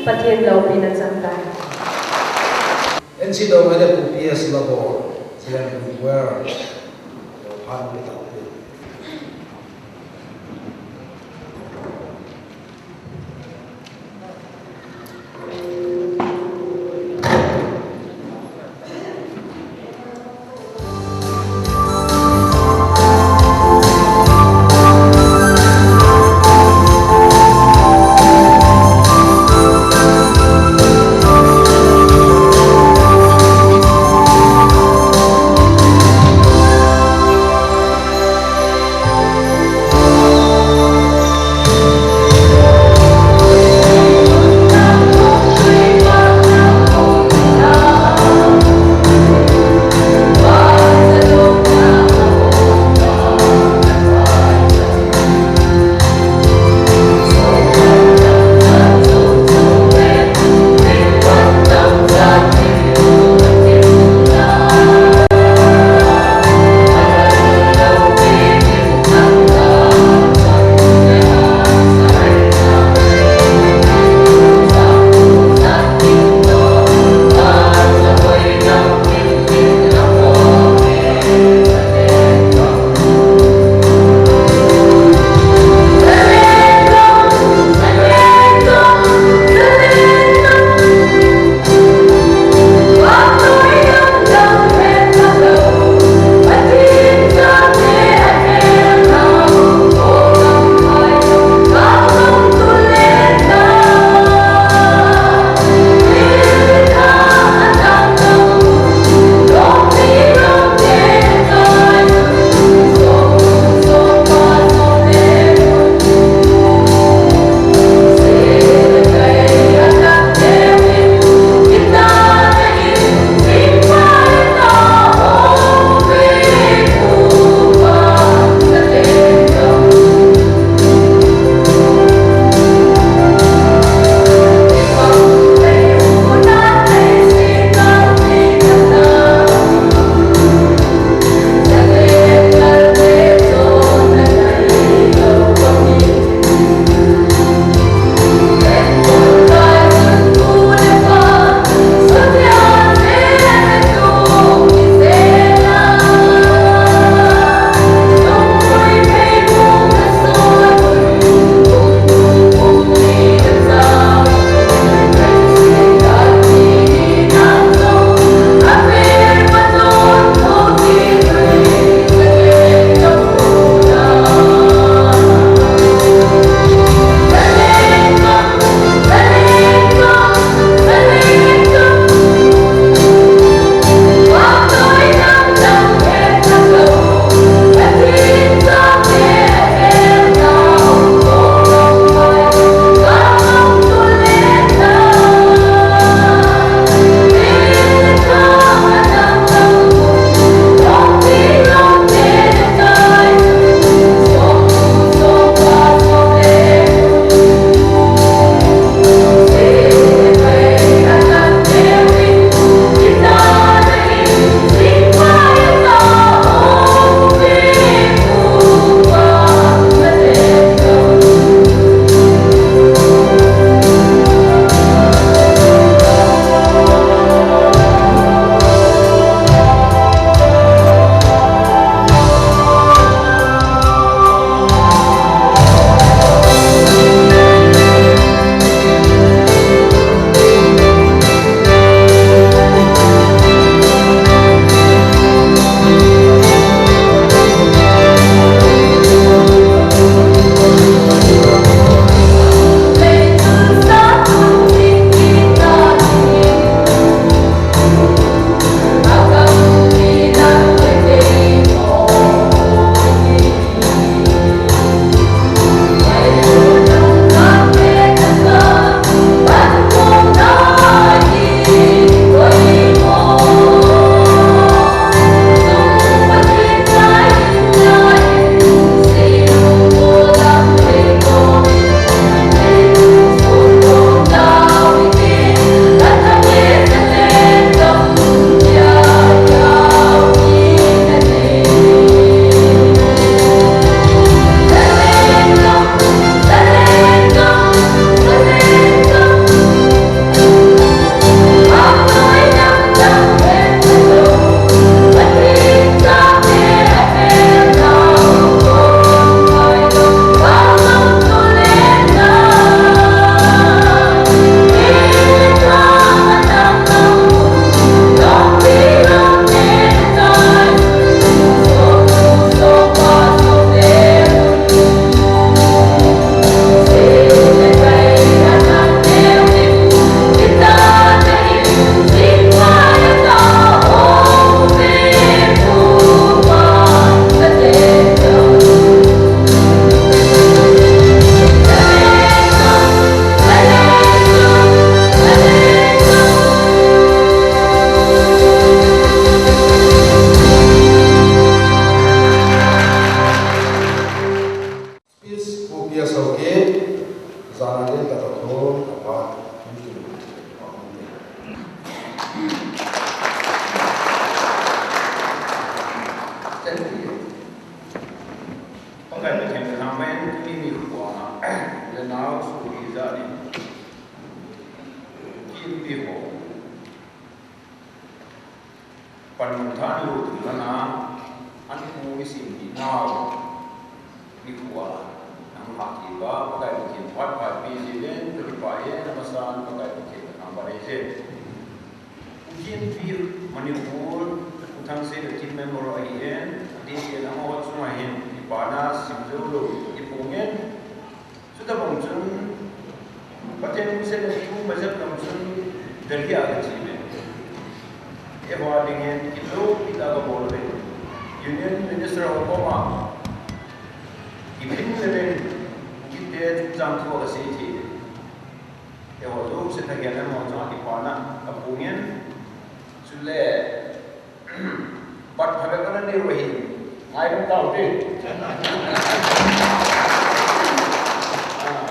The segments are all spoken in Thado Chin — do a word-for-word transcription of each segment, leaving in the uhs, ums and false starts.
Pathen loupina chang tai. N C Dongmei le Pu P S Labor, Siam Pu Wer, Phan Pu Tau Pu. Pi ho. Panmun than lu tu lana, an pu ni sim ni nau. Ni pu a, nang ha ki ba, Pakai Pathen phat phat pi ji len, Pakai pa e, na masa, Pakai Pathen na ba le je. Pu Ginpi Manipur, Pu Thangse le Team Member ahi en, ati si na mo chunga hin, kipana sim jou lou, kipu ngen. Chuta bang chun, Pathen mission le thu ma jep lam chun, Delhi a ka chi ve. Eiho ding hin, kilo kita ka bol ve. Union Minister ho koma, kiphin le ve, kite chungchang thu ka sei thei ve. Eiho jouse thagel le mo chunga kipana, ka pu ngen. Chule, Pat phabep ana nei u ahi. Ngai lou tau te. Ah,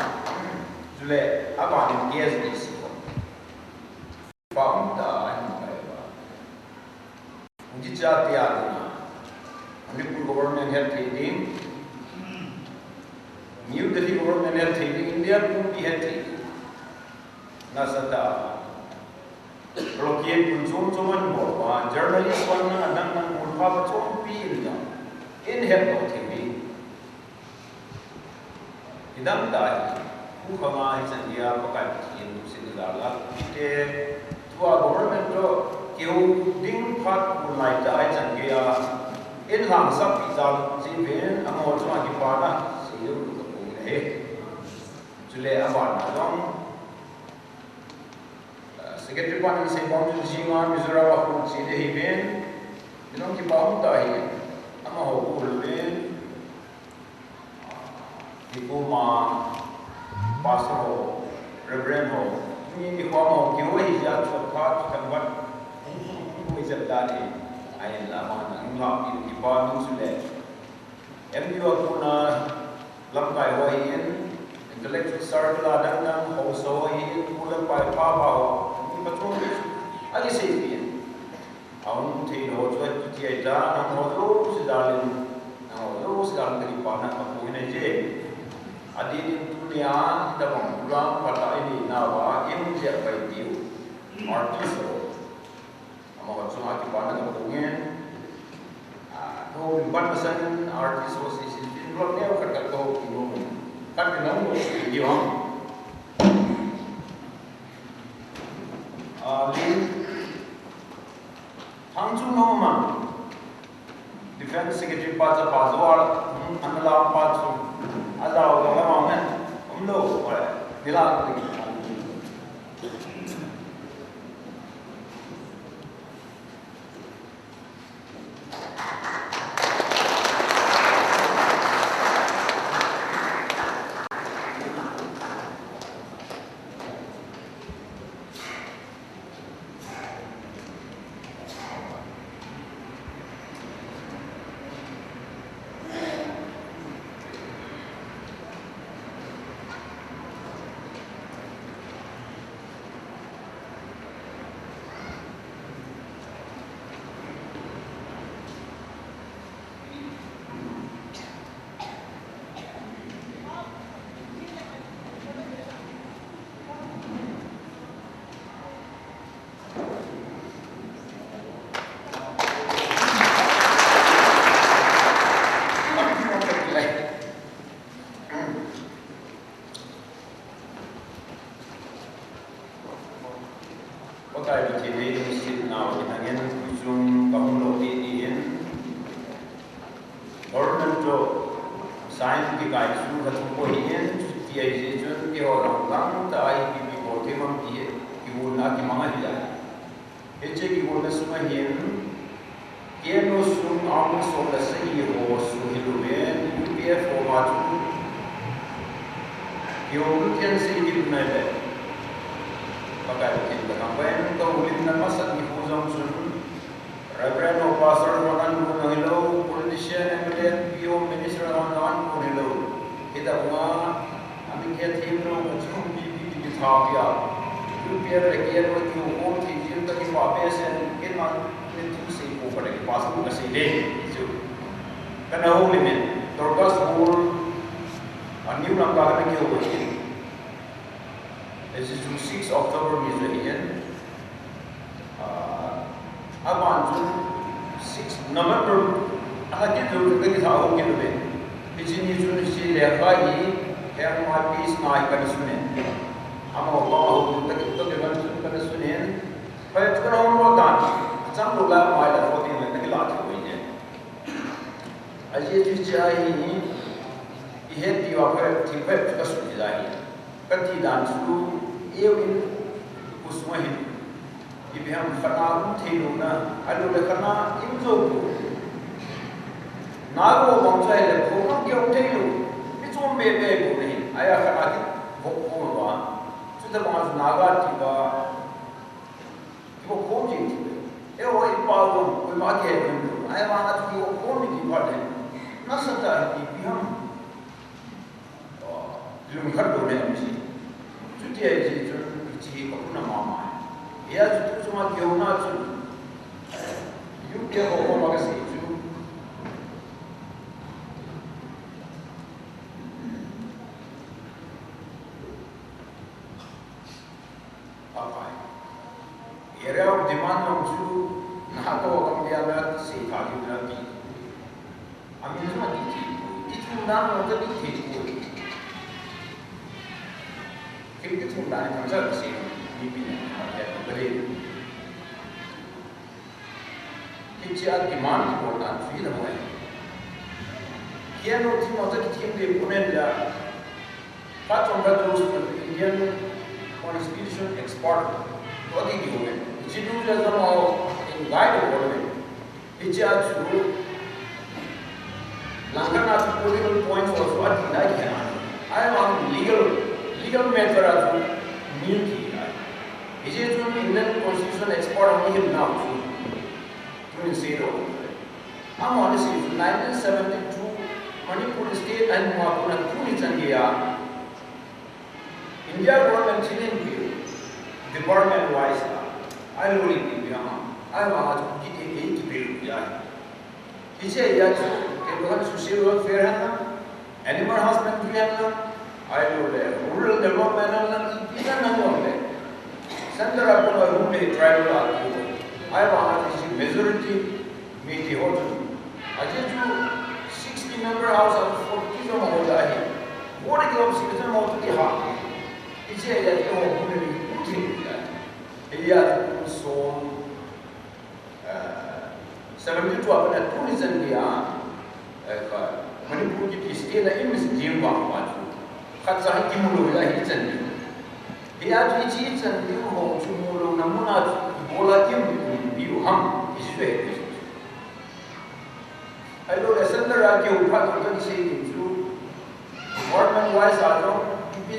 chule, aban in K S D C ko. Pa um ta ahi pai ba. Hung kicha tia ding a. Manipur government help thei ding. New Delhi government help thei ding. India pumpi help thei ding. Nasa ta. Blockade kun chom chom an bol uva, journalist hon adang dang mun pha pha chompi in jong, in het lou thei hi. Hidang ta hi, khu khang a hichan gei a Pakai Pathen lungset jal a, te, tua government toh kihou ding phat kun lai ta hichan gei a, in lhangsap pi jal, chi ven, amaho chunga kipana, sei lou lou ka pum in ahi. Chule aban a jong, Secretary pan in sei bom chun jinga Mizoram a khu chi le hi ven. Min ong kipa um ta hi. Amaho khu le ven. Nikho ma pastor ho, reverend ho. Ni nikho ma ho kihou hi jeh a chua phat chang vat. Khu hi jep ta ni. Ahin la ma na ing la pi kipa min chu le. M U a kona lamkai ho ahin, intellectual circle a dang dang haosa ho ahin, pu le pai pa pa ho, mi pachom pi chu, akisei pi in. Ahung thei ho chu ati ai ta, nangho jouse jal in, nangho jouse jal in kakipana kapu in ahi je. Adin in tunia, hitabang program phatah inei nauva, ihung jeh a pai diu. Artist ho. Amaho chunga kipana kapu ngen. Ah, kahoulim pan masang in artist ho sese in vlog neo khat khat kahoulim nom in. Khat in hung lou video ham. Ah, Lin Thangchungnung Mang. Defense Secretary pa chapa Zoar, hmm, ana lam pa chu. Ajao lo la mang ne. Um lo, oi. Nila. Pakai Pathen in eilungset nau hi nangin tuchung kahung lou ding ahin. Government toh sign kikai chu kathum poi ahin, chuti ahi jeh chun keiho lang lang tah a ipi ipi bol thei ham ti hi kihulna kimang ahi lai. Hiche kihulna sunga hin, K N O sung army som le sagi ho sung hilouvin, U P F ho ma chu, kihou lut hen sei kit nai le. Pakai Pathen kathangvah in, kahoulimna masat nikho jong chun, Reverend ho, Pastor ho, an gon hilou, politician, M L A, M P ho, Minister ho, an gon hilou. Hitabang a, Amin kei thim lou, kachung pi pi pi pi tha pi a. U P F le K N O kiho khom thei jin kakipah behseh in, keiman min thusei pou khat kakipah sa kasei le, chu. Kana houlim in, Dorcas Hall, a New Lamka kana kihou in. Hiche chu six October ni chu ahin. Ah, aban chu six November, alha kit jou chu kakitha hou kit uve. Hiche ni chun hiche lekha hi, Hengmai Peace Night kana sun in. Amaho bang ahou kit, kakit, kakit man chun kana sun in. Hoi chu kana hung ro dan, achang lou lai mai la photo in la kakila thei uve. Ajeh chu hiche ahi, ihet diu a pha, thil pha chu kasun hi lai. Kati dan chu, eu in, khosung ahin. Ipi ham khatna um thei louna, ahilouleh khatna um jou poi. Naga bang chu ahile, khonung keu thei lou. Mi chom be be bou ahi. Ahia khatna kivop khom uva. Chuti bang chu Naga tia, kivop khom jing chu. Eiho i pao lou, koima kihe lou. Ahivang a chu kivop khom ni ti phat le. Nasatah in ipi ham. Lungkhat lou nei um si. Chuti ahi jeh chun hiche hi ka puna mama. Hia chu tu chunga kihouna chu. U K ho koma kasei chu. Pakai. Area of demand jong chu naha to kam dia la sei tha diu la ti. Amin jong ati thei poi. I thum dan jong ka ti thei poi. Ken kithum dan hi thangcha ka sei. Mipi na ha ya ka dei. Hiche a demand kibol dan chu hi la mo e. Hiche a demand chu kithem ding pon in la. Khat chom khat chu Indian Constitution expert toh kikihou e. Hiche nu le jong ho in guide bol e. Hiche a chu Langkhat a chu political points also ati nai khat ahi. Ahivang legal, legal matter a chu mi ki ahi. Hiche chu Indian Constitution expert ho hi nau chu. Tunin sei lou. Amahon asei chu nineteen seventy-two Manipur state ahin mu a kona tuni chan geiya India government chinin pi department wise a, ahilou le ipi ipi ham a, ahivang a chu kiti kei kipel u ahi. Hiche a chu, kei bou social welfare hen lang, animal husbandry hen lang, ahilou le rural development hen lang, ipi hen lang jong le. Centre a kona rural le tribal a chu, ahivang a chu majority Meitei ho chu. Ajeh chu sixty member house a forty jong ho ja hi. Vote kilom sih chu mo tu ti ha. Hiche a chu ho pu ni pu thi. Hiche a chu som, eh, seventy-two a pat a tuni chan geiya, eh, ka Manipur kiti state a imis jing vang pa chu. Khatcha hi kimu lou hi la hi chan ni. Hia chu hiche chan ni ho chu mu louna mun a chu ibola im, im, im u ham. Hiche chu hi. Ahilou le centre a keu phat jong kasei ding chu, government wise a jong, ipi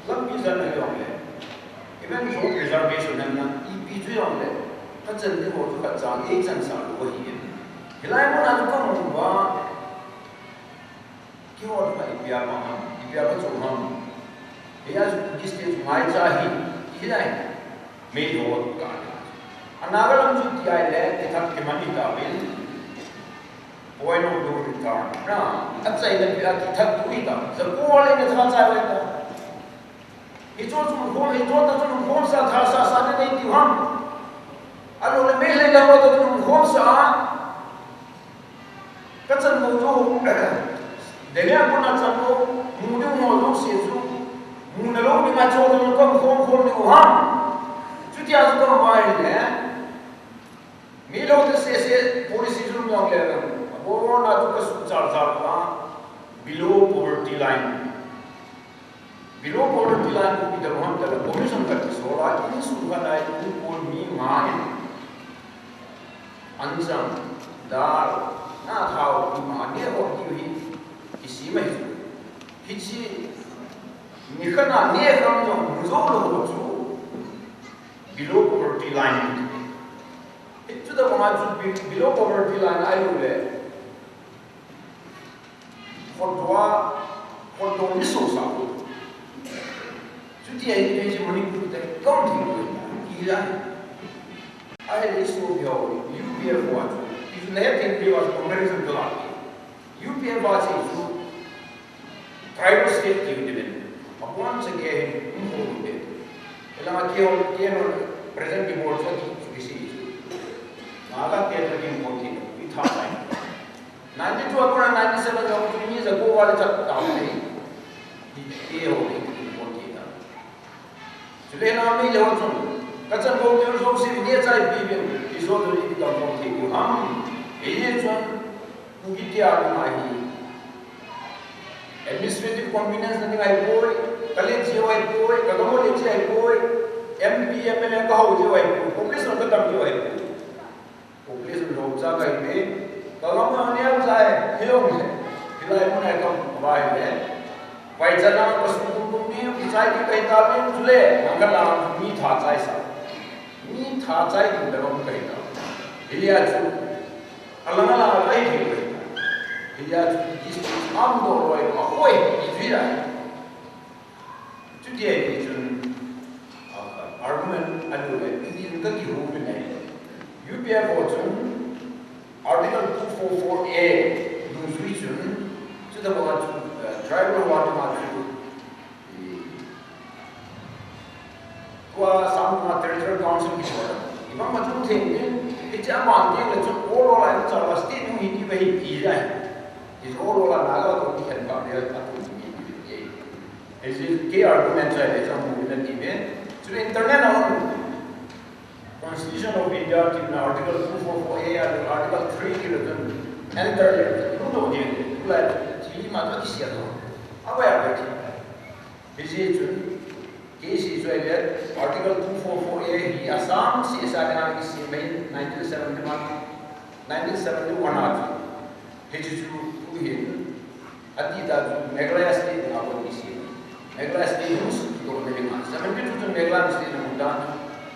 lampi jan a jong le, even jong reservation hen lang, ipi chu jong le, kachan ding ho chu kachan, ei chansah lou ahi. Hilai mun a chu kamu uva, kihou kha ipi a pang ham, ipi a pachom ham. Hia chu Buddhist te chu ngaicha ahi, hilai. Meitei ho ka. A Naga lam chu ti ahile, kithak kiman hi tauvin. Point of no return. Na, achaina pi a kithak tu hi ta. Jakua le na tha chai vai ta. Hichu chu khom, hichu ta chu khom sa tha sa sa na nei tiu ham. Ahilou le Meitei le ho ta chu khom sa. Kachan mo chu, Delhi a kona chan mo, mu ding mo jouse chu, muna lou dinga chu kakhom khom ding u ham. Chutia chu kamu ahile, Meitei te sese policy chu nong le, abona chu kasuh chal chal a, below poverty line. Below poverty line chu ipi ham itile commission khat kisol a, insung khat a inpon mi nga in. Anchang, dal, na thao, ima, neh ho tiu hi, kisem ahi chu. Hiche, nikhat a neh kham jong mu jou lou ho chu, below poverty line. Hichu tabang a chu be-, below poverty line ahilou le. Khotdoh a, khotdoh mi sosa. Chuti ahi, hiche Manipur te, kaum thei lou ahi. Ahile isopi ho, U P F a chu, isu le thei pe wa comparison to la. U P F a chu, tribal state ti u ding. Abon chang ahi, um ho u ding. Elanga keiho, keiho present kibol chu ati chu kisi chu. Naga te chu kimpon thei, itha sai. Ninety-two a kona ninety-seven jong chu mi ja ko wale chat ta ni. Keiho ni kimpon thei ta. Chule na mi le ho chun. Kachan ko keiho jong si ni chai pi bin. Kiso tu ni kimpon thei ku ham. Ei chun. Kuki tia ni mai hi. Administrative convenience na ni ngai poi, ka le chi ai poi, ka gamo le chi ai poi, M P, M L A ka ho chi ai poi, population ka tam chi ai poi. Population lo cha kai pe, ka gamo ni am cha ai, hi lo ni. Hilai mun ai kam vai le. Vai cha na ka su kum kum ni, ki chai ki kai ta ni, chule, nang ka la mi tha chai sa. Mi tha chai kum da kum kai ta. Hiya chu. Alang alang a lai thei loi. Hiya chu district am do loi ma hoi i jui a. Chuti a hi chun, ah, argument a lo le, i din ka kihu pi nei. U P F ho chun Article two four four A nung jui chun, chu da ba chu, eh, tribal ho a tung a chu, Tua Sangma Territorial Council ki sor. Ibang ma chung theng ni, hiche aman theng le chung all over in chang state nung hi ti ba hi ti jai. Is all over Naga ko ti khen ba le a tu ni ni ni. Is it ke argument jai le chang mu na ti ve. Chu internet on Constitution of India ti na Article two four four A and Article three ti le chung enter le chung do ni. Lai ti ma to ki sia to. Aba ya ba ti. Hiche chun, K C J le Article two four four A hi Assam C S R na kisem in nineteen seventy one, nineteen seventy one a chu. Hiche chu tu hin, ati ta chu Meghalaya State na ko kisem. Meghalaya State Hills to Meghalaya. Seventy two chu Meghalaya State na mutan,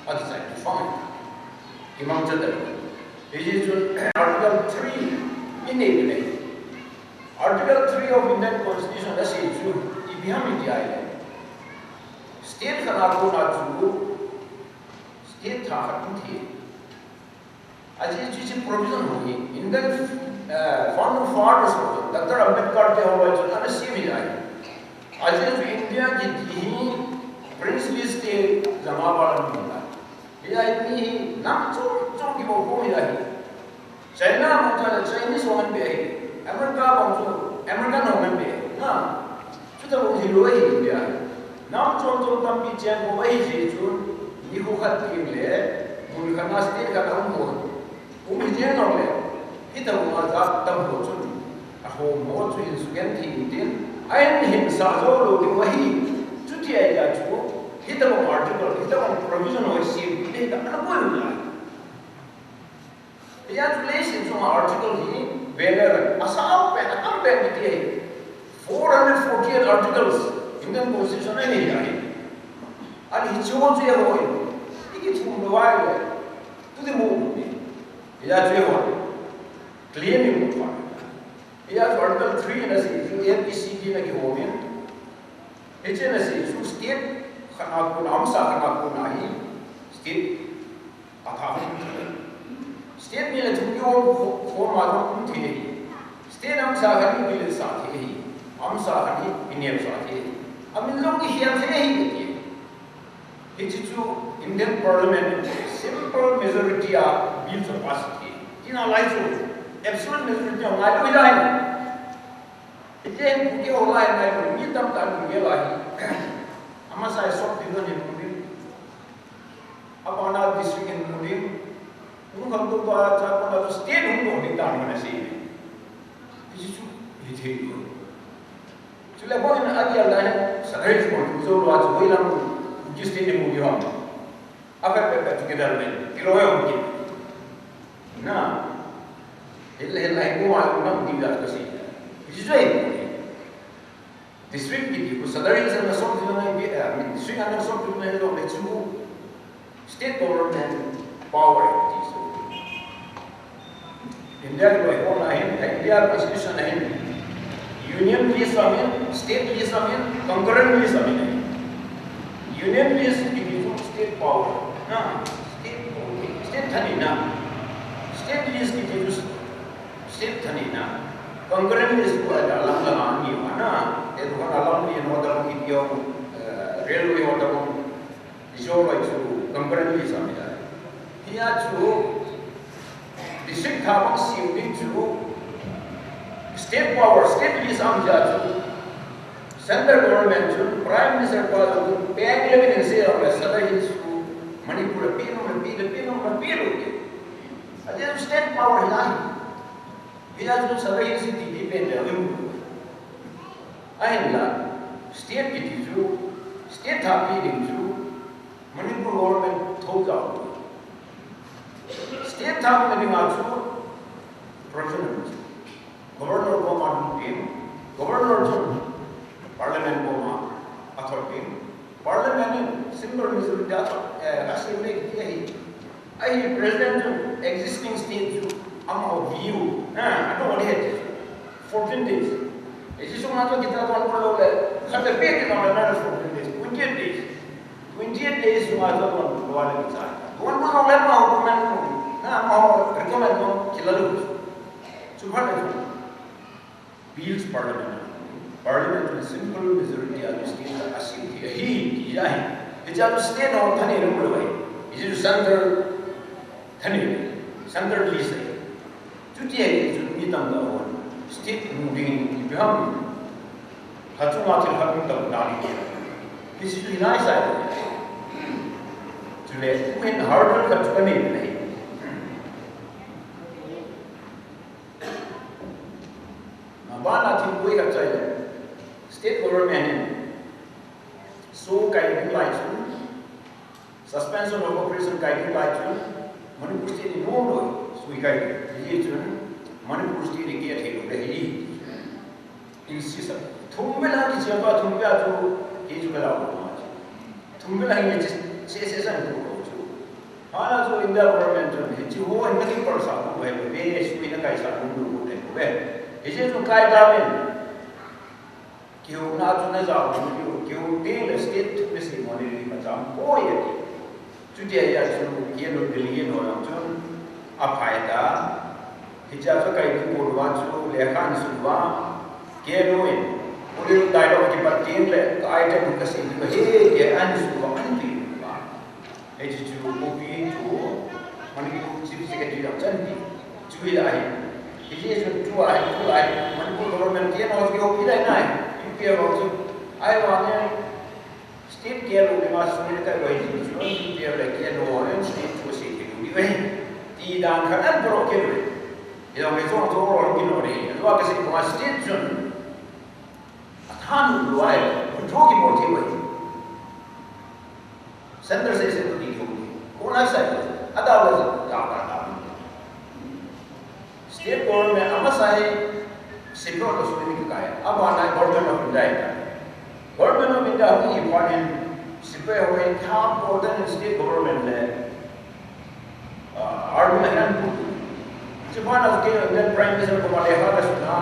ati sa chu fang. Kimang cha ta. Hiche chu Article three in ne ne. Article three of Indian Constitution asei chu, ipi ham iti ahile. State khat a kona chu, state thah khat um thei. Ajeh chu hiche provision ho hi, Indian, eh, Founding Fathers ho, Doctor Ambedkar te ho chu, ana sem ahi. Ajeh chu India kiti hi princely state jama bala ni la. Hiya hi mi hi nam chom chom kibo ko hiya hi. China bang chu Chinese ho ngen be hi. America bang chu American ho ngen be hi. Na. Chuti bang hi lou hi India. Nam chom chom tampi cheng ko ahi jeh chun nikho khat teng le mun khat na state khat a um ho. Um hi jeng nong le. Hitabang a jat tam ho chun. A ho mo chu hin sugen thei in tin. A in hin sa jou lou ding ahi. Chuti ahile chu. Hitabang article, hitabang provision ho sem le ta ana bol lai. Hiya chu leiset chunga article hi, vele, asao pen, atam pen kiti ahi. Four hundred forty-eight articles, Indian Constitution ahi ahi. Ani hiche ho chu eiho in, i kithum lou vai le, tu di mu ni. Hiya chu eiho, clear ni mu fa. Hiya chu Article three na sei chu A B C D na kihom in. Hiche na sei chu state khat a kon, amsa khat a kon ahi. State Atha hung thei. State ni le thum ni hung form a hung thei. State amsa khat ni le sa thei. Amsa khat ni neo sa thei. Amin jong kikhel thei ahi. Hiche chu Indian Parliament simple majority a bill chu pass thei. Tina lai chu absolute majority a ngai lou hi lai. Hiche Kuki ho lai ngai lou mi tamtah ni nge lai. Amasa sop din ni Abana district in mu ding, hung kham to pa cha kona to state hung doh ding dan mana sei. Hiche chu hithei lou. Chule bang in adia lai, Sadar Hills mo chu jou lou a chu hoilam Kuki state in mu ding ham. Aphe phe phe together le, ti lou jong kit. Na. Hil hil lai ko ma lou nam ding da ka sei. Hiche chu hithei. District kiti khu Sadar Hills ana sop ding ngai be, eh, I mean, district ana sop ding ngai lou le chu state government power kiti chu. India loi ho na hin, India Constitution na hin, Union list amin, state list amin, concurrent list amin. Union list kiti chu state power. Na, state power, state thani na. State list kiti chu State thani na, concurrent list ko a lang lang ani ma na, e dukan alam ni no da ki dio, eh, railway ho da ko, Joroi chu concurrent list a mi lai. Hia chu district thah bang sem ding chu state power, state list a mi chu central government chu Prime Minister pa chu peng le min se le Sadar Hills chu Manipur a pi nom le pi le pi nom le pi lo ke. A chu state power hi lai. Hia chu Sadar Hills ti ti pen le um. Ahinla state kiti chu state thah pi ding chu Manipur government thou jao. State thah na dinga chu provision a mi chu. Governor koma lungding, governor chu parliament koma athot ding, parliament in simple majority a thot, eh, a sem le kiti ahi. Ahi president chu existing state chu amaho view, eh, ano le he chu fourteen days. Hiche sunga chu kita don ko lo le, khat le pe ki na le fourteen days, twenty-eight days. Twenty-eight days sunga chu don ko le kichai. Don ko le amaho recommend, na amaho recommend don kila lu. Chu phat le chu. Bills Parliament. Parliament in simple majority a state a sem hi ahi, ti ahi. Hiche a state ho thani ram lo ahi. Hiche center thani, center list ahi. Chuti ahi chu mi tamtah hon state mu ding ipi ham. Khat chunga thil khat mu tam dan hi. Hiche chu hilai sa. Chule, tu hin hurdle khat chu kanei ahi. Abana thil koi khat chu ahile, state government in SoO kai ding lai chun, suspension of operation kai ding lai chun, Manipur state in nom lou, SoO kai ding. Hichun, Manipur state in kiathei lou le hi. Insist a. Thum vel a kichia pa, thum vel a chu, hi chu ka lau ma chu. Thum vel a hi chi, chi, chi san ko ko chu. Hana chu India government chun, hiche ho in na kipalsah ko ve, ve, SoO in na kaisah ko ko ve. Hiche chu kai ta ven. Kihouna chu na jao ko, kihou ding le state thu na sei mo le ri ma cham ko ye ti. Chuti a chu K N O delegate ho jong chun aphai ta. Hiche a chu kai ding bol uva chu lekha ahin sun uva, K N O in, Olin dialogue kipat teng le ka item ka sei ding ahi, ti ahin sun uva, ahin ti uva. Hiche chu copy chu Manipur Chief Secretary jong chan ti. Chu hi ahi. Hiche chu tu ahi, tu ahi. Manipur government K N O chu kihopi lai nai. U P F ho chu. Ahivangin state K N O le ma sung le kai bai ji chu, U P F le K N O le state chu sei thei lou ding ahi. Ti dan khat ahin poro kei lou. Hilou le chong chong lou kei lou le. Tua ka sei ko state chun. Athan lou ahi. Control kibol thei lou ahi. Center sei sei lou ding lou. Ko na sai. Ada le ta ta ta. State government amasa hi separate lo suni ki kai. Abana Government of India hi kai. Government of India hi important, separate ho hi important state government le, ah, army le han pu. Chubana ke Indian Prime Minister ko male ha ka suna.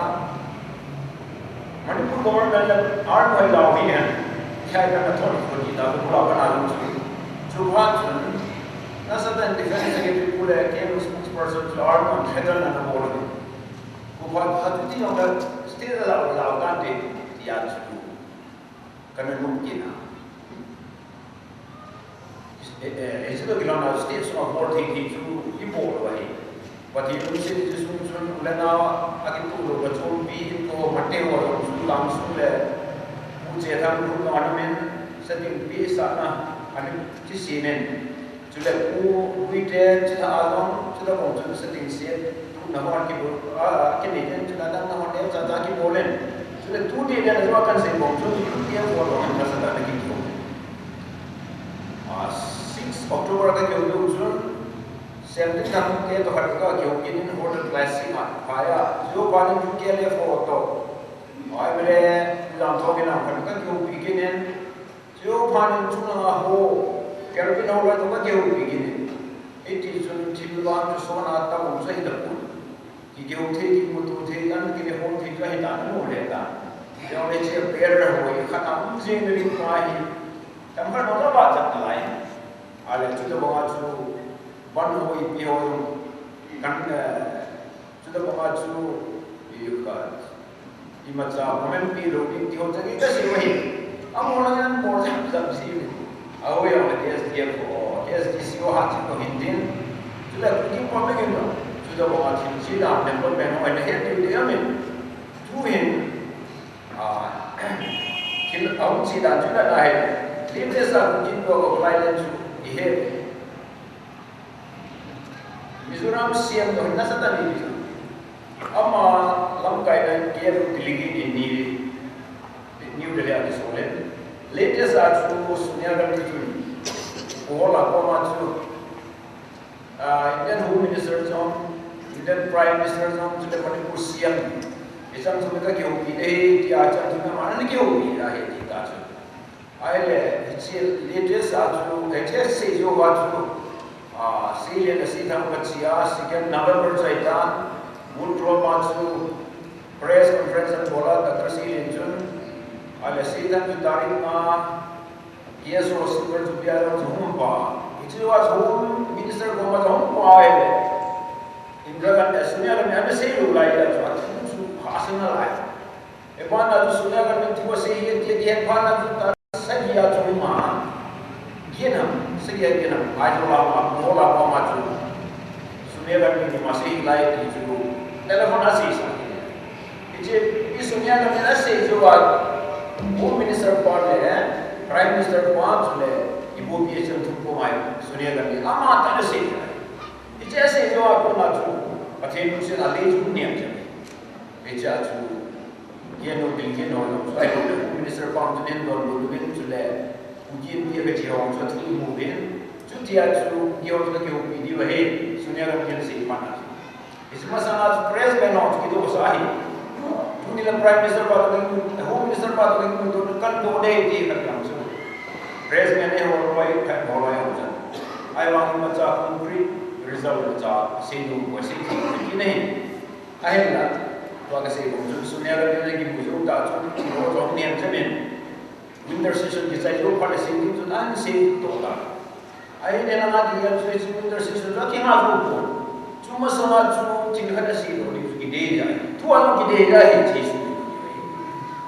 Manipur government le army ho lao hi han. Kya ka na thon ko ji da ko la bana lu. Chuba chun National Defense Secretary pu le K N O spokesperson chu army threaten na bol. Ko phat a tu ti jong ka state la la kan te ti a chu. Kana lung kina. Eh, eh, eh, state sunga bol thei thei chu ibol lou ahi. Pathen lungset chu sung chun u le nao a kitu lou ka chompi in ko mate ho chu lang sung le. U che thang lu ka na men setting pi sa na ani ti si men. Chule pu, pu te, chule a long, chule bong chun setting se, tu na hon kibol, a, a, kini ten, chule dang na hon le, cha cha kibol len. Chule tu te le, chule kan sei bong chun, tu te bol long, ka sa ta na kibol. A, six October ka kibol chun, seventeen thang te to khat ka kibol kin in Hotel Classic ha, phaya, jo pa ni tu ke le photo. Ai bre, tu dang to ke na khat ka kibol kin in, Chu phat in chunga ho, Kelvin ho la to ka kihoupi kit in. Hiti chun thil vang chu sona tam um chu ahi tapon. Kihou thei, kimuto thei, an kihou thei chu ahi ta, amu le ta. Jong le che per ho hi khat a um jing le ring pa hi. Tam khat ho la ba chat nalai. Ale chu tabang a chu ban ho ipi ho kan, eh, Chutabanga chu, i ka, imacha comment pi lou ding ti ho chang i ka sei u ahi. Amaho lang in bol jap jap ji. Aho jong le K S D F ho, K S D C ho ha chi ko hin din. Chule Kuki pa me gin lo. Chuta banga thil chi dan, member men ho, na het diu ding amin. Tuhin, ah, thil ahung chi dan chu na na het. Lim le sa Kuki pa ko lai le chu, i het. Mizoram C M toh nasa tah in, ama lamkai na K L delegate ni, New Delhi a kisol e. Latest a chu Sonia Gandhi chu, Kuki ho la koma chu, ah, Indian Home Minister jong, Indian Prime Minister jong, chule Manipur C M. Hicheng chu ka kihoupi e, tia cheng chu ama ana kihoupi ahi ti ta chu. Ahile, hiche latest a chu, hiche asei jou a chu, ah, Seilen le Seithang kachi a, second November chai tan, Mundrop a chu press conference abol a, Doctor Seilen chun, ahile Seithang chu tarik nga, K S O silver jubilee a chu hung pa. Hiche a chu Home Minister koma chu hung pa ahile. Indira Gandhi, Sonia Gandhi, ana sei lou lai a chu, a thu chu hahsa nalai. Ipi na chu Sonia Gandhi thu asei hi, ti, ti, ipi na chu ta sagi a chu ma. Gin ham, sagi a gin ham, Aizawl a ma, Kuki ho la ma chu. Sonia Gandhi ni ma sei lai ti chu. Telephone a sei sa. Hiche, i Sonia Gandhi asei jou a, Home Minister pa le, Prime Minister pa chule, ibopi a chun thu ko mai, Sonia Gandhi, ama tah in asei. Hiche asei jou a kona chu, Pathen lungset a le chu niam chu. Hiche a chu, K N O, K N O, so ai ko Minister pa chu nen don lo nen chule, Kuki Inpi kachi ho chu thil mu nen, chutia chu Kuki ho chu kihoupi diu ahi, Sonia Gandhi in asei pa na. Hiche masanga chu press man ho chu kidoh sa ahi. Tuni la Prime Minister pa toh, Home Minister pa toh, kan doh ding ti khat jong chu. Press man eiho loi, khat ho loi jong chu. Ahivang imacha concrete result cha sei nom poi, sei thei poi ti ahi. Ahinla, tua kasei bang chu, Sonia Gandhi in kimu jou ta chu, kimu jou niam chu min. Winter session kichai jou phat le sei ding chun ana sei to ta. Ahile nanga ding jong chu hiche winter session chu kinga jou pon. Chu masanga chu thil khat asei lou ding chu kidei jeh. Thu a jong kidei jeh hiche chu.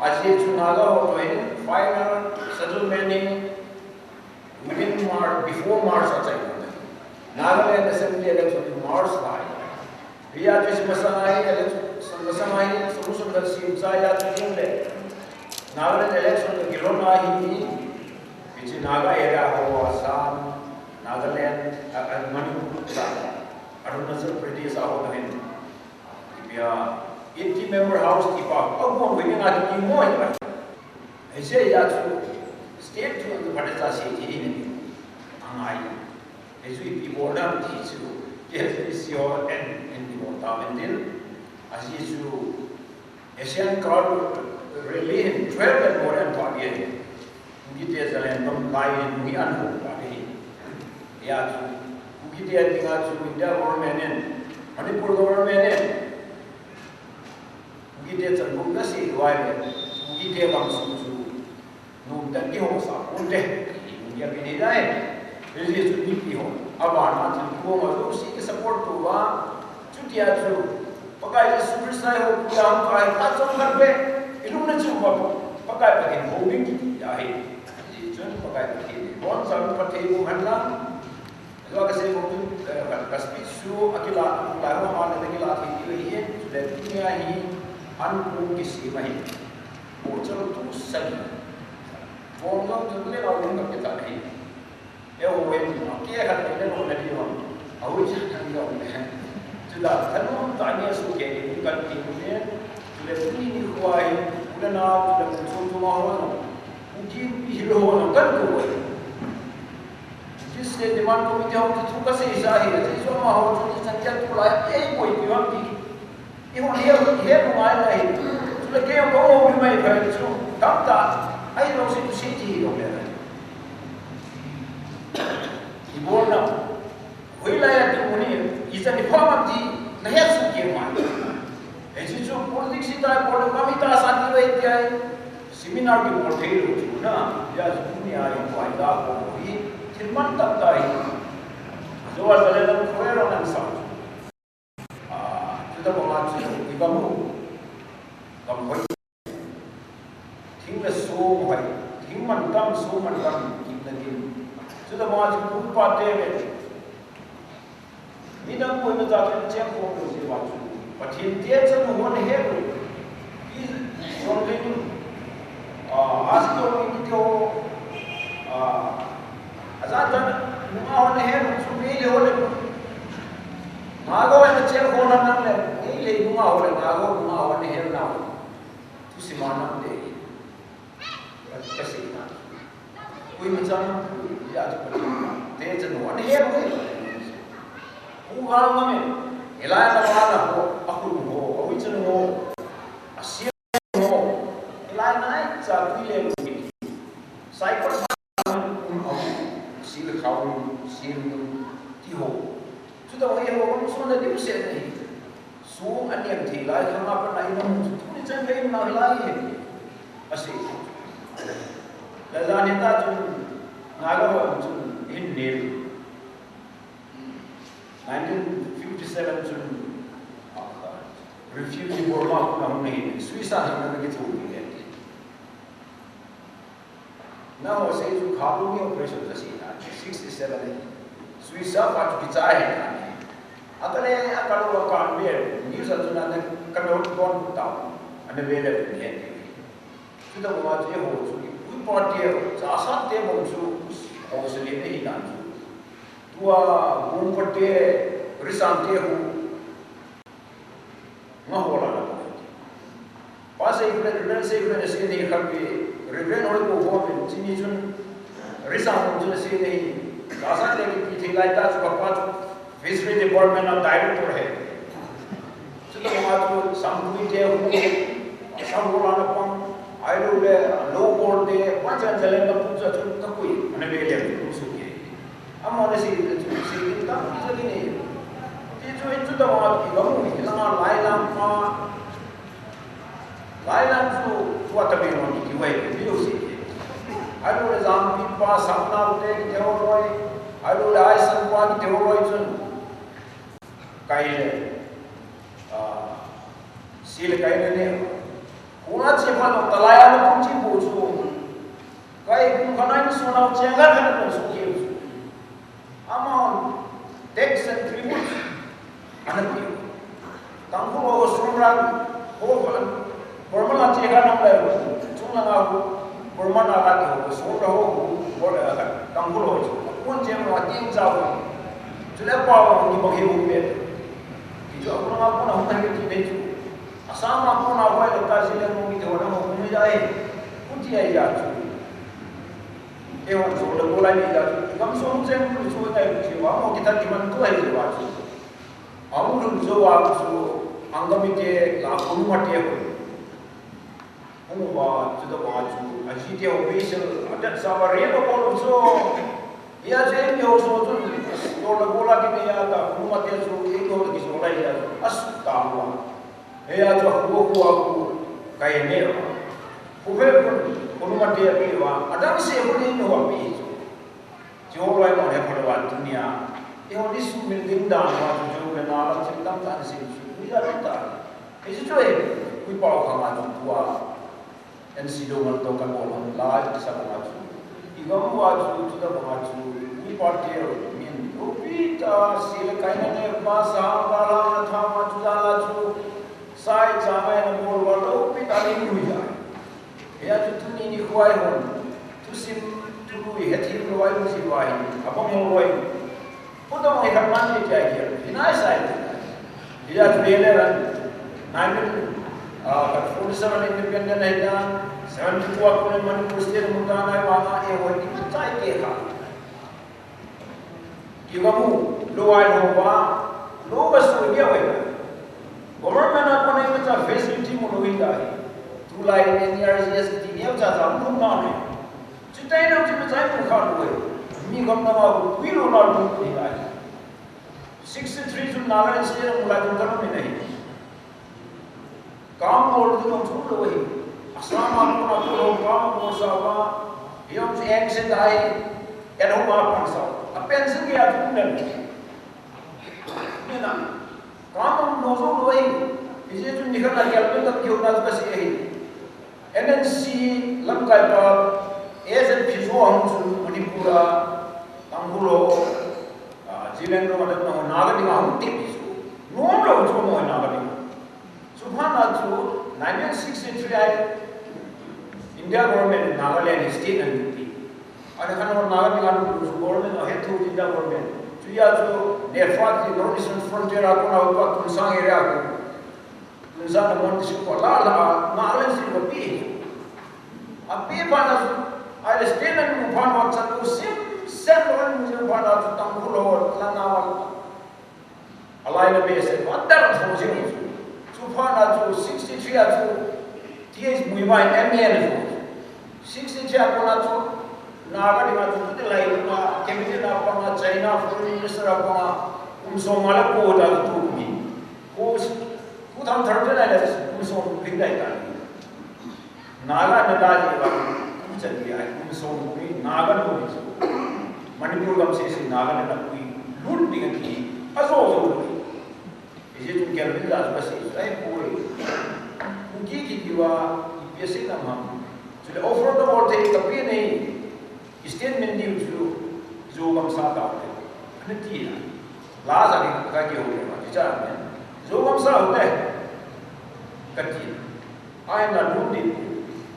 Ajeh chu Naga ho toh hin final settlement hi within March, before March achai lou ding. Nagaland Assembly election in March lai. Hijeh chun hiche masanga hi, ele-, masanga hi solution khat sem chai a chu ding le. Nagaland election toh kilhon a hi, hiche Naga area ho, Assam, Nagaland, a, a, Manipur, Arunachal Pradesh a ho toh hin. Ipi a, eighty member house ti pa, agon ho hi nga ti mo hi pa. Hiche a chu state chu tu phat cha sei ti hi ni. Angai. Hichu ipi bol dam ti chu, K H A D C ho en, en ti bol ta men tin. Ajeh chu Asian Crowd Rally in twelve and more and pa bien. Kuki te Zalengam lai in mi an ho pa ni. Hijeh chu, Kuki te dinga chu India government in, Manipur government in, Kuki te chan buk na sei lou le, Kuki te bang sung chu, Nom tah in kiho sa pon te, i, i, a, i, dai. Hijeh chun mipi ho, aban a thil kiho ma jouse ki support tou va, chutia chu, Pakai Jesu Christa ho, pu jong kai, ta chom khat ve, i lung na chu va, Pakai Pathen ho ding kiti ahi. Hijeh chun, Pakai Pathen, bon sa Pathen ho han lang, Tua kasei bang chu, eh, ka, ka speech chu akila, lai ho ma le akila thei diu ahi, chule tunia hi an pu kisem ahi. Ko chal tu sagi. Bong jong chu le au lim ka pe ta ahi. E o wen ma, ke khat le le lo na diu. Au cha kan diu. Chu da, thanom tah in asoh kei in kan ti u le. Chule tuni nikho hi, u le nao, chule mun chom chom a ho jong. Kuki Inpi hilou ho jong kan kou uve. Hiche demand committee ho chu thu kasei sa hi, hiche chu amaho chu ichan dia tulai, ei boipi u ham ti. Eiho le, he lungai lai. Chule kei jong kahung houlim mai pha chu. Tamtah, ahilou se chu sei ti hilou le. Ibol na. Hoilai a ding u hi, ichan ipham ham ti, nahet soh kei mai. Hiche chu politics hita, politics hita san ti ve ti ai. Seminar kibol thei lou chu na, hijeh chun tunia hi tua hi la kho hi, thil mantam tah hi. Ajo a Zalengam khoe rong an sam. Ah, chuta banga chu, i gam u. Gam hoi. Thing le song hoi, thing mantam, song mantam, kim le kim. Midang koima cha chun chengkhom lou jeh uva chu Pathen te chanu hon he lou. Hi song le ni. Ah, asi to ni to. Ah, aja ta nunga hon he lou chu mi le hon le. Naga hon chengkhom na nang le. Ni le nunga hon le naga nunga hon he na. Tu si ma nang le. Ka, ka sei na. Koima chang, ya chu Pathen te chanu, ana he lou e. Hu gal ngam e. Hilai a la ba la ho, a khu ho, a hui chanu ho, a si ho. Hilai nai cha tui le lou ni. Sai ko sa um a hu, si le khau, si le ti ho. Chuta ho e ho, um so na di se ni. Sung a niam thei lai, khang a pat na in a hung chu, tuni chan ka in na hi lai hi. A sei. La jan hi ta chun, Naga ho chun, in nil. Nineteen fifty-seven chun, ah, refugee Burma ko na hung nei, Suisa hi na ki chu ni le. Nangho sei chu Khartoum operation ka sei na, sixty-seven hi. Suisa pa chu kichai hi na. Akale, akalo, akan be, news a chu na, na, ka no don ta. Ana be le ni he. Chuta ma chu ho chu, ui pa te, cha sa te mo chu, ho se le ni na chu. Tua, bung pa te, risan te ho. Nga ho la na pa. Pa sei kule, Reverend sei kule, sei nei khat pi, Reverend hoi ko ho pi, chini chun, Risa ko chun sei nei, Rasa te ki pi thei lai ta chu pa pa chu, Fishery Department a director he. Chuta ma chu, sam kui te hu, sam ho la na pang, ai lo le, lo bol te, pa chan chale na pu cha chu, ka kui, ana be le, ku su ke. Amahon asei chu, sei ding tampi chu kinei. Ti chu, hichu tobang a i gam u hi, hilanga Lailam pa, Lailam chu, chu a Tamenglong kiti uve, mi lo sei. Ahilou le Jangpi pa, Sangnau te kiti ho loi, ahilou le Aisan pa kiti ho loi chun. Kai le, ah, sei le kai le ne. Hung a che phat lou, talai a na pung chi bu chu. Kai kum khat a insung nau cheng khat khat a kon suh keu chu. Amahon tax and tribute ana pe u. Tangkhul ho sum ran ho khat. Burma la che khat nam lai u. Chung langa ho. Burma na la ke ho. Sum ra ho ho. Bor la khat. Tangkhul ho chu. Kun che ma ting cha ho. Chule pa ho ni bang he ho pe. Ki chu a kun nga kun a ho na he ki nei chu. Assam a kona hoi le ta jile mo mi te hona mo mi jai. Kuti ai ja chu. E hon so le ko lai ni ja chu. Kam so mu chen mu chu dai chu wa mo ki ta ki man ko ai wa chu. Amu lu jo wa chu. Angami te la ko ma te ko. Hung uva, chuta uva chu, aji te official, adat sa uva, re pa bol chu. Hia chu eimi ho so chun, to la bola ki ne ya ta, hung uva te chu, eimi ho ki so lai ya, a su ta uva. Hia chu, hu, hu, hu, kai ne uva. Hu ve kun, hung uva te pi uva, adam se hu ni no pi chu. Chu loi mo le phalou a tunia. Eiho ni sumil ding dan uva chu chu le na la thil tam tan sin chu. Ni la ta. Ei chu chu e. Ui pau kha ma chu tua. N C lo man to kan bol hon lai ti sa ma chu. I gam uva chu chu da ma chu. Ui pa te min. Ui pi ta si le kai na ne ma sa ka la na tha ma chu da la chu. Sai cha mai na bol uva lo pi ta ni ui ya. Hia chu tuni nikho a hon, thusim, thului, hethem lou a um jeh uva hi, abang lou a um. Pudong hi khat man ni tia hi, hi nai sai. Hia chu le le ran, nineteen, ah, forty-seven independent ahi ta, seventy-two a kon Manipur state mu ta nai uva nga e hoi ni chai ke kha. Kiga mu, lou ai lou ba, lou ba sui bia wei. Government a kona imacha facility mu lou hi tai. Tulai N E R G S kiti neocha cha mu na ne. Chutai lou chu imacha mu kha lou wei. Mi gam na ma wi lou na lou ni tai. Sixty-three chu Nagaland state mu lai chu ka mi nei. Kam bol ding jong chu lou ahi. Assam a kona bol, kam bol sa uva. Jong chu eng se dai. Ken ho ma pan sa. A pen se ni a tu nen. Ni na. Kam bol jong lou ahi. Ije chu ni khat a gel pen ta kiu na ka se ahi. N N C lamkai pa, A Z P zo hung chu Manipur a, Tangkhul ho, Len no, no, Naga dinga hung tip hi chu. Nom lou chu mo Naga dinga. Chuphat na chu nineteen sixty-three a India government in Nagaland state ana pe. Ana khan ho Naga dinga lunglut chu government ahethu India government. Chuti a chu NEFA ti North Eastern Frontier a kona upa Tuensang area a kon. Tuensang na Mon district ko la la Nagaland state ko pe. Ape phat na chu, ahile state ana mu phat na chu, chan u simsen lou ana mu jing phat na chu, Tangkhul ho, Langa ho, alai na be se, adan a so jing chu. Chuphat na chu, sixty-three a chu, T H Muivah in M A ana so. Sixty-three a kona chu, Naga dinga chu, tuti lai na, cabinet a panga, China foreign minister a panga, kum som nga le ko ta chu tu mi. Ko, two thousand thirteen a le, kum som ring dai ta ni. Naga na da ji ba, kum chan ni ai, kum som ni, Naga nu ni chu. Manipur gam sese Naga na pui, lut ding a ti, ajo jo ni. Ijeh chun Kelvin la chu ka sei chu, ai poi. Kuki kiti uva, ipi asei nam ham. Chule offer to all thei kapi nei. Statement diu chu, Zo gamsa tao te. Ana ti na. La ja ni ka kihou le ma, ti cha ne. Zo gamsa u te. Ka ti na. Ai na lu ni.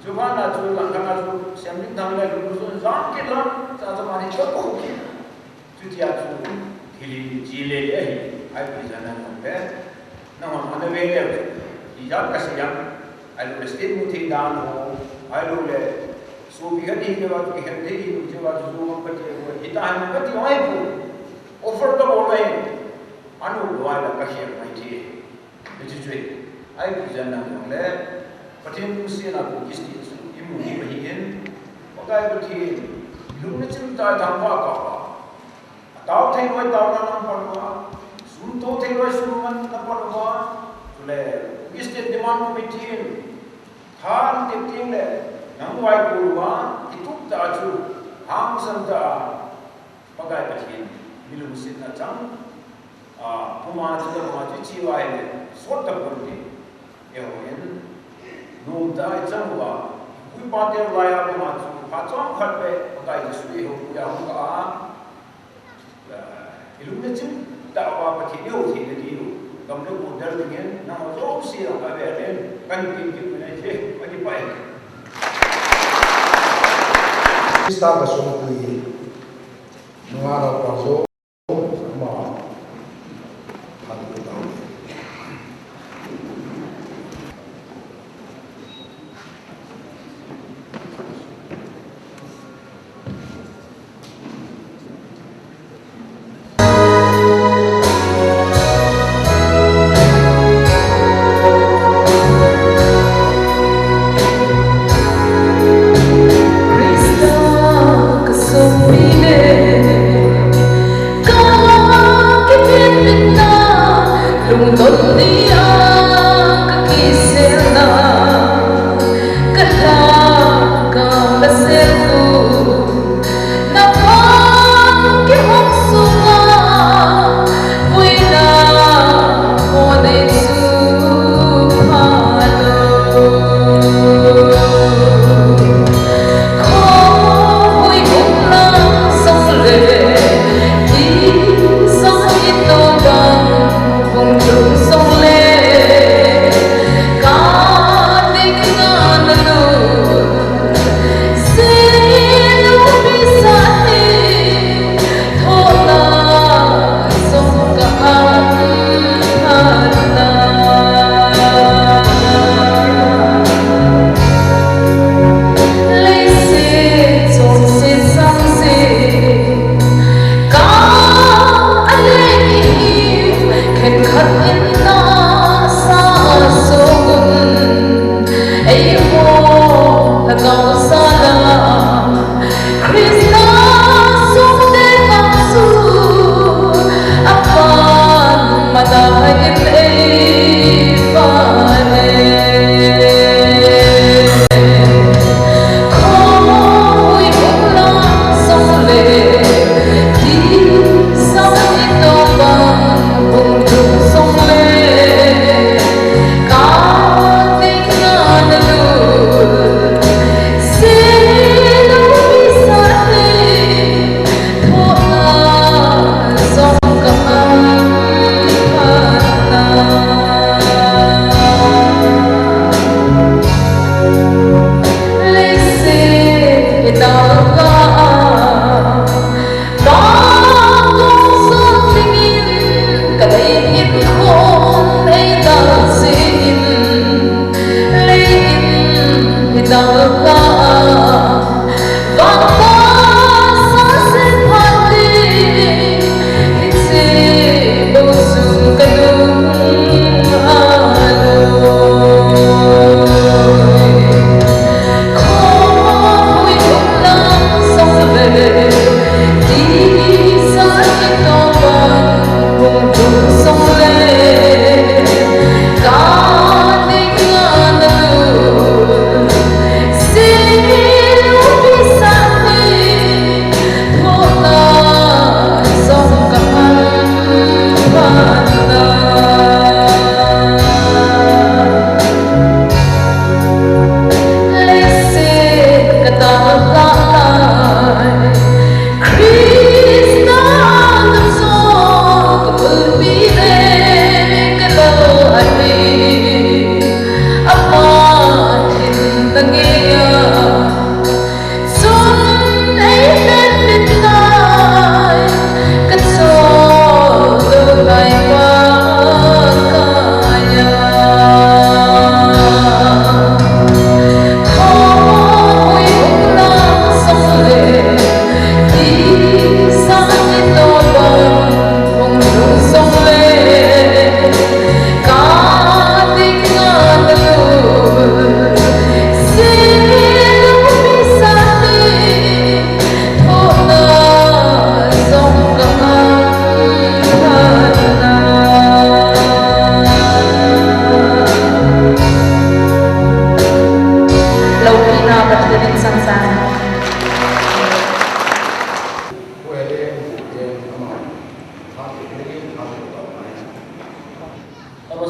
Chuphat na chu lang ka na chu, sem ni thang le lu chu, jam kit la, cha cha ma ni chu ko ki. Chuti a chu thil hi chi le le ahi, ahi pi jan na nong le. Nahon ana ve le, ijat ka sei em, ahilouleh state mu thei dan ho, ahilouleh sopi khat hi jeh uva chu kihen thei hi jeh uva chu Zo ngam kati uva, hita hen kati uva ahi poi. Offer ka bol ahi, anu lou ahi la ka khel mai thei. Hiche chu, ahi pi jan na nong le, Pathen lungsetna Kuki state chu imu hi ahi in, Pakai Pathen, lungna chim tah thangvah kah a, atao thei loi taona na pan uva, sum to thei loi sum na pan uva, chule Kuki state demand committee in, tha ana tep teng le, nang vai ko uva, kitup tah chu, hangsan tah a, Pakai Pathen, mi lungsetna chang, a, puma chu, puma chu chi uva ahile, sot ta pon te. Eiho hin, nom tah a i chang uva, pu pa te lai a puma chu, phat chomkhat le, Pakai Jesu eiho pui a hung kah a, a, i lungna chim tah uva Pathen eiho theina diu, gam le go del dingin, nangho jouse jong avel in, kahin tin kit u ahi, ka kipah e. Christa ka songpui, nunga nao pa jo.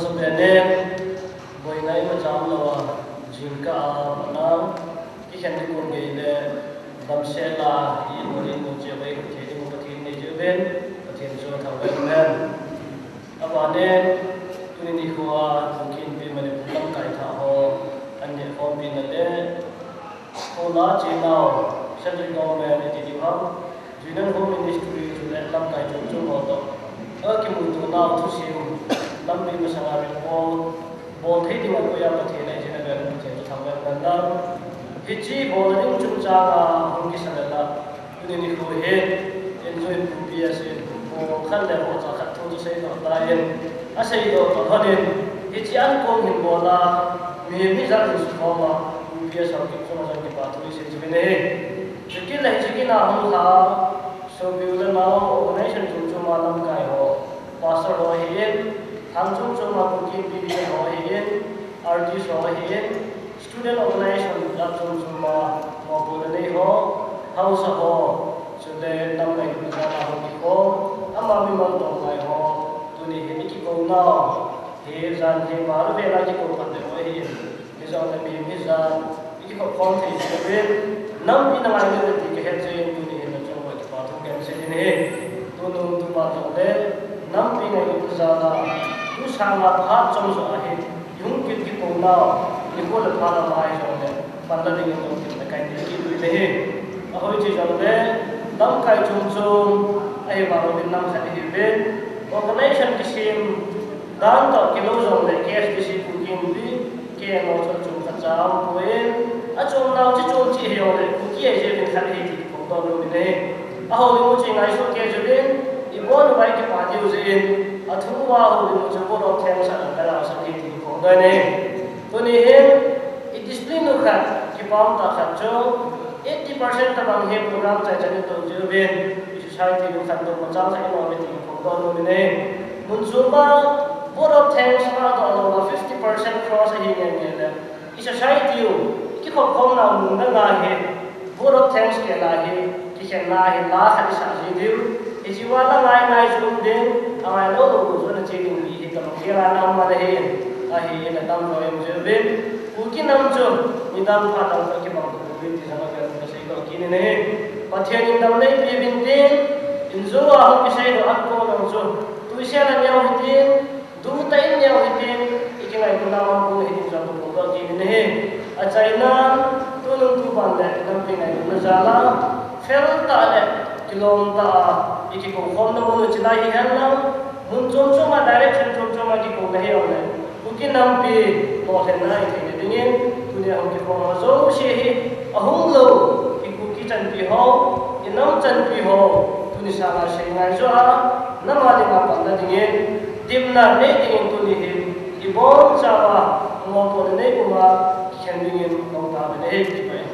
Sa penen, boina imacha umlou a, jingkah a, mana, kikhen ding kon gei le, damsel a, i mo le mo che vai, Pathen ding Pathen nei che ven, Pathen chu thangvah in amen. Abanin, tuni nikho a, Kuki Inpi Manipur lamkai thah ho, an neh khompi na le, Hola chenau, Central Government iti diu ham, Union Home Ministry chule lamkai chom chom ho toh, akimuto nau thusim, lampi masanga report bol thei dinga koiya Pathen a ijin avel in Pathen chu thangvah in amen. Hiche bol ding chungchang a hung kisan a, tuni nikho hi, Enjoy P P S in, bol khat le bol cha khat thu chu seidoh tan, aseidoh toh lhonin, hiche ankong hin bol a, mihem hijat hin sukhom a, P P S ho kit chunga jong kipa thu isei chu kine. Chukit le hiche kit a hung lha, sopi u le nao, organization chom chom a lamkai ho, pastor ho ahin, thang chom chom a Kuki Inpi ho ahin, artist ho ahin, student organization jat chom chom a, mopohna nei ho, haosa ho, chule nam ngailutna jal a hung kikhom, ama mimal tong ngai ho, tuni hin ikikou nau, hi jan hi baroh vel a kikou phat le ho ahin, hijongle mihem hijat, ikikhop khom thei jeh uvin, nampi na ngailut uve ti kahet jeh in tuni hin nachung uva kipa thu kahin sei in ahi. Tunung tuban jongle, nampi ngailutna jal a, tu sanga phat chom jo ahi, ihung kit kikou nau, nikho le phat a ahi jongle, panla dingin jong kit na kahin nei kit uvin ahi. Ahoi che jongle, lamkai chom chom, ahi vang uvin nam khat ihiuvin, organization kisem, dan toh kilou jongle K S D C Kuki Inpi, K N O chu achom khat cha aumpoi, achom nau chu chom cheh hijongle Kuki ahi jeh uvin khat ahi ti kiphongdoh nom in ahi. Ahoulim u chu ingaisuh kei jeh uvin, ibon uva ikipa diu jeh in, athum uva houlim u chu vote of thanks a kahin sah ahi ti kiphongdoh in ahi. Tuni hin, i discipline u khat, kipa um tah khat chu, eighty percent tabang hi program chaichan ito jeh uvin, i society u khat dongma chang sah ino uve ti kiphongdoh nom in ahi. Mun chom a, vote of thanks ma doh lou a fifty percent cross ahi ngen ngen le, i society u, kikhop khom nau mun dang a hi, vote of thanks kila hi, kikhenna hi la khat isah ji diu. Hiche uva la ngai ngai chu um ding, angai lou lou chu nache ding hi, hi kalunggel a na um ahi, ahin atam lou jeh uvin. Kuki nam chu, midang phat dang toh kibang tou uvin ti jong avel in kaseidoh kit in ahi. Pathen in dam neipe uvin tin, injo a hung kiseidoh ankong jong chu, tuisel a neo hitin, Duh tah in neo hitin, ikingailutna a kon hiding jong kaphongdoh kit in ahi. Achaina, tunung tuban le nampi ngailutna jal a, fel tah le kilom tah a, ikikou khomna mun u chilai hihen lang, mun chom chom a direction chom chom a kikou na hijongle, Kuki nampi lolhinna itheina dingin, tunia hung kikhom ho jouse hi, ahung lou, i Kuki chanpi ho, i nam chanpi ho, tuni sanga sei ngai jo a, nam a dinga panna dingin, Dipna nei dingin tuni hin, ibonchauva, mopohna nei puma, kikhen dingin, kong tave nei, kipah e.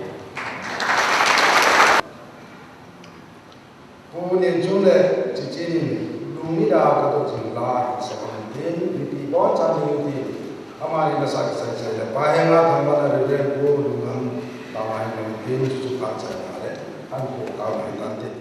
Pu Nenchung le Chichen in, lungni da kato jing lai, sa kan tin, mipi boncha ding tin, amani nasa kisai sai le, pa henga thangvahna Reverend Pu Lungam, tama hin tin, chuchu phat chaina le, an pu tama hin tan tin.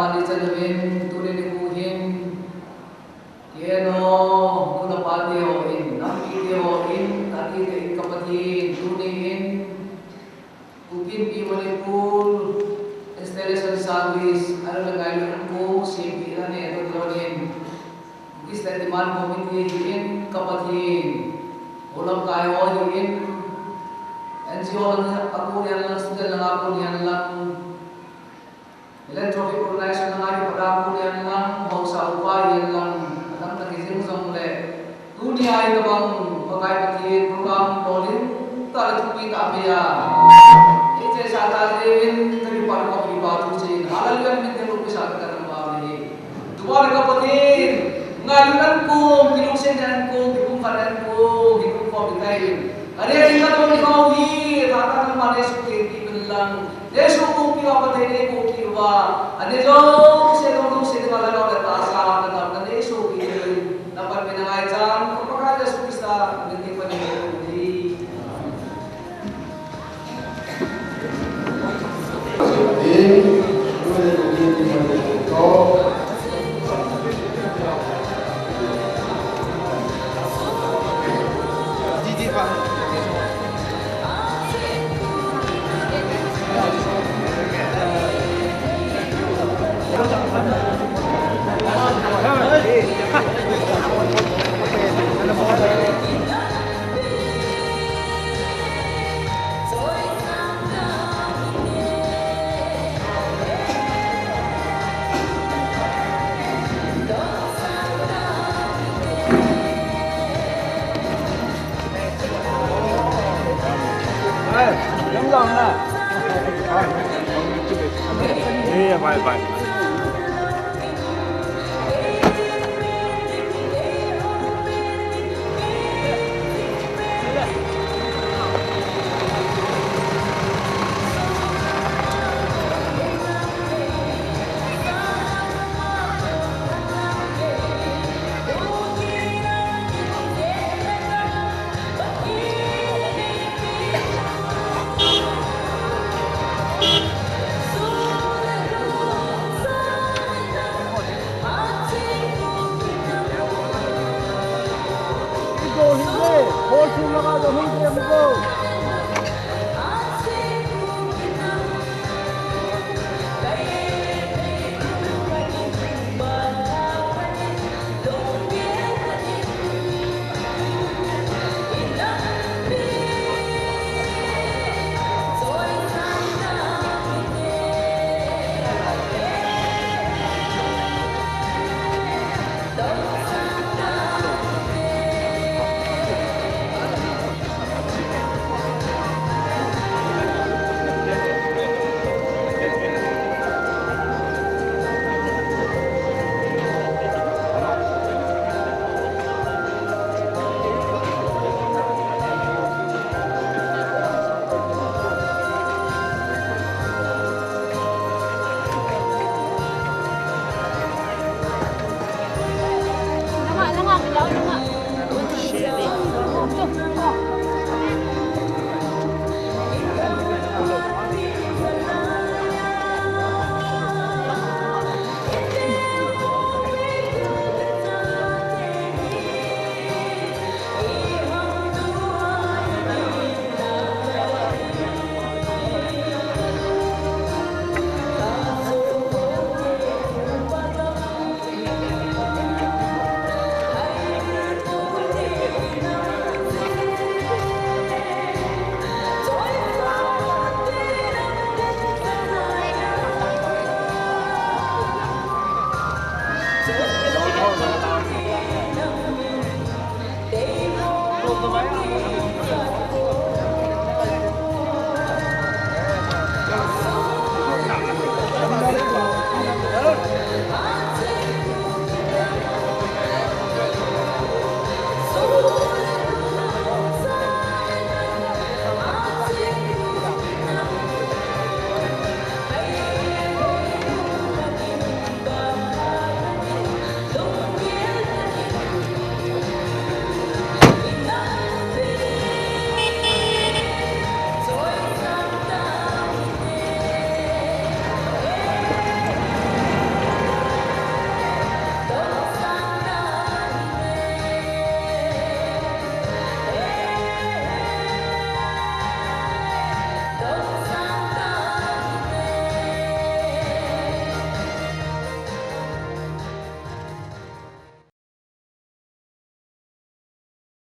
Pathen chan uvin, tuni nikho hin, kei no, nu le pa te ho in, nampi te ho in, tati te in ka Pathen, tuni in, Kuki Inpi Manipur Installation Service, ahilouleh Ngailut Ankom, C P, aneto kilhonin, Kuki State Demand Committee hi in, ka Pathen, houlamkai ho hi in, N G O lang a kon hihen lang, student lang a kon hihen lang, philanthropic organization lang a kipat a kon hihen lang, haosa upa hihen lang, adang dang hijing jongle, tunia hitobang Pakai Pathen program lolhin tah le thupi tah beiya, eichesa tah jeh uvin kakipah le kakipah thu cheh in, Hallelujah, min theng loupi sa kakidang uva ahi. Tua le ka Pathen, Ngailut Ankom, kilungset Ankom, kipumkhat Ankom, kikum khom in kahi in. Kani a ding kadoh kit u hi, tha tah nangman neisoh kit uvin lang. Neisoh kit uva Pathen, neikou kit uva. Ani jouse, dong jouse, ding a lhagao le tahsa, nadamna neisoh kit uvin. Napan min angaichan, ka Pakai Jesu Christa min theng in kahin thum ahi.